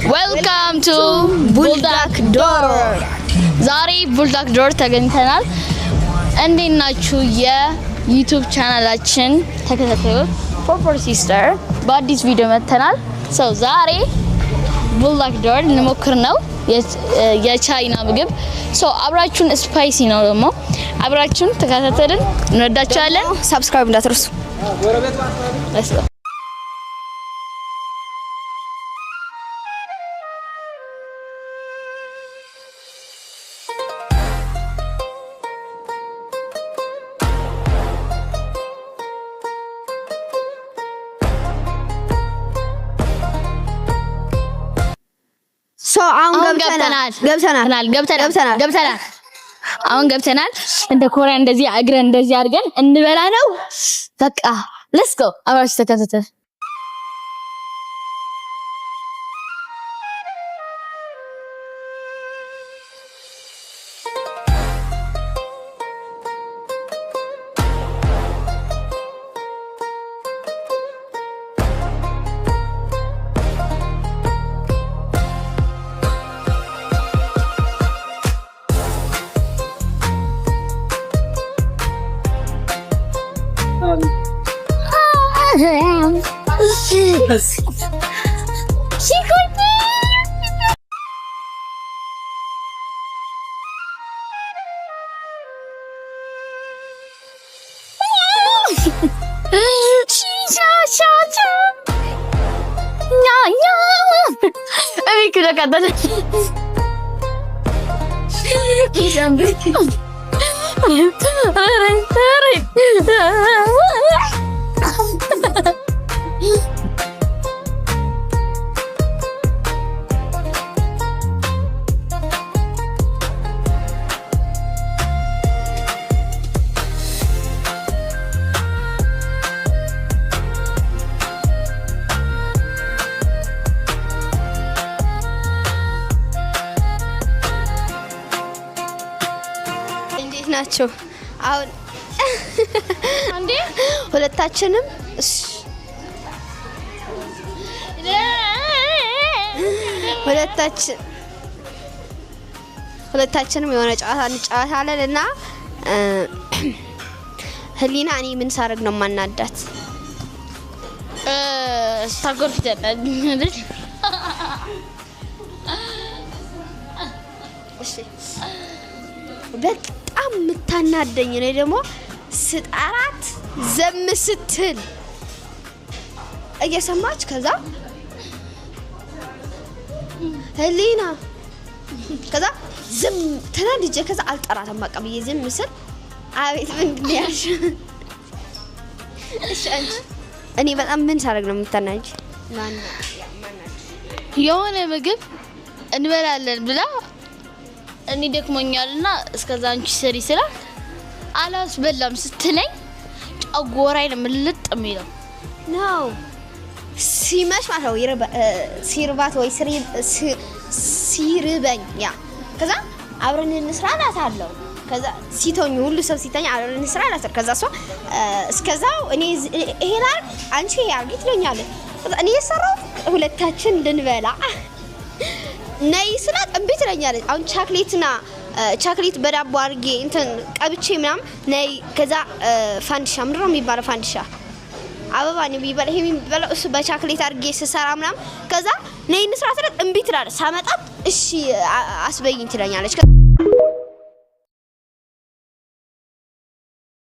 Welcome to ቡልዳክ ዶር። ዛሬ ቡልዳክ ዶር ተገኝተናል። እንዴት ናችሁ? የ YouTube ቻናላችን ተከታታዮች 44 Sister በአዲስ ቪዲዮ መጥተናል። So ዛሬ ቡልዳክ ዶር እንሞክር ነው የቻይና ምግብ። So አብራችሁን፣ spicy ነው ደግሞ፣ አብራችሁን ተከታተልን። እንወዳችኋለን። Subscribe እንዳትረሱ። Let's go. So አሁን አሁን ገብተናል። ገብተናል። ገብተናል። ገብተናል። ገብተናል። ገብተናል። አሁን ገብተናል። እንደ ኮሪያ እንደዚህ እግረን እንደዚህ አድርገን እንበላ ነው። በቃ let's go። አብራችሁ ተከታተል። እንዴት ናቸው? አሁን እንዴ። ሁለታችንም እሺ፣ ሁለታችንም የሆነ ጨዋታ እንጫወታለን እና ህሊና እኔ ምን ሳደርግ ነው የማናዳት? ስታጎርፍ ይተናል። እሺ፣ በጣም የምታናደኝ እኔ ደግሞ ስጠራት ዘም ስትል እየሰማች፣ ከዛ ህሊና፣ ከዛ ዝም ተናድጄ፣ ከዛ አልጠራትም በቃ ብዬ ዝም ስል አቤት ምንድን ነው ያልሽው? እሺ አንቺ እኔ በጣም ምን ሳደርግ ነው የምታናጅ? የሆነ ምግብ እንበላለን ብላ እኔ ደክሞኛልና እስከዛ አንቺ ስሪ ስላት አላስበላም ስትለኝ ጨጎራዬን ነው ምልጥ የሚለው። ነው ሲመሽ ማለት ነው፣ ሲርባት ወይ ሲርበኝ yeah፣ ከዛ አብረን እንስራ እላታለሁ። ከዛ ሲተኙ፣ ሁሉ ሰው ሲተኛ አብረን እንስራ እላታለሁ። ከዛ እሷ እስከዛው እኔ ይሄ ላድርግ አንቺ ይሄ አድርጊ ትለኛለች። ከዛ እኔ የሰራሁት ሁለታችን እንድንበላ ነይ ስላት እምቢ ትለኛለች። አሁን ቻክሌትና ቻክሌት በዳቦ አድርጌ እንትን ቀብቼ ምናምን ነይ፣ ከዛ ፋንዲሻ፣ ምንድን ነው የሚባለው፣ ፋንዲሻ አበባ ነው የሚባለው፣ ይሄ የሚባለው እሱ በቻክሌት አድርጌ ስሰራ ምናምን፣ ከዛ ነይ እንስራ ስላት እምቢ ትላለች። ሳመጣት እሺ አስበይኝ ትለኛለች።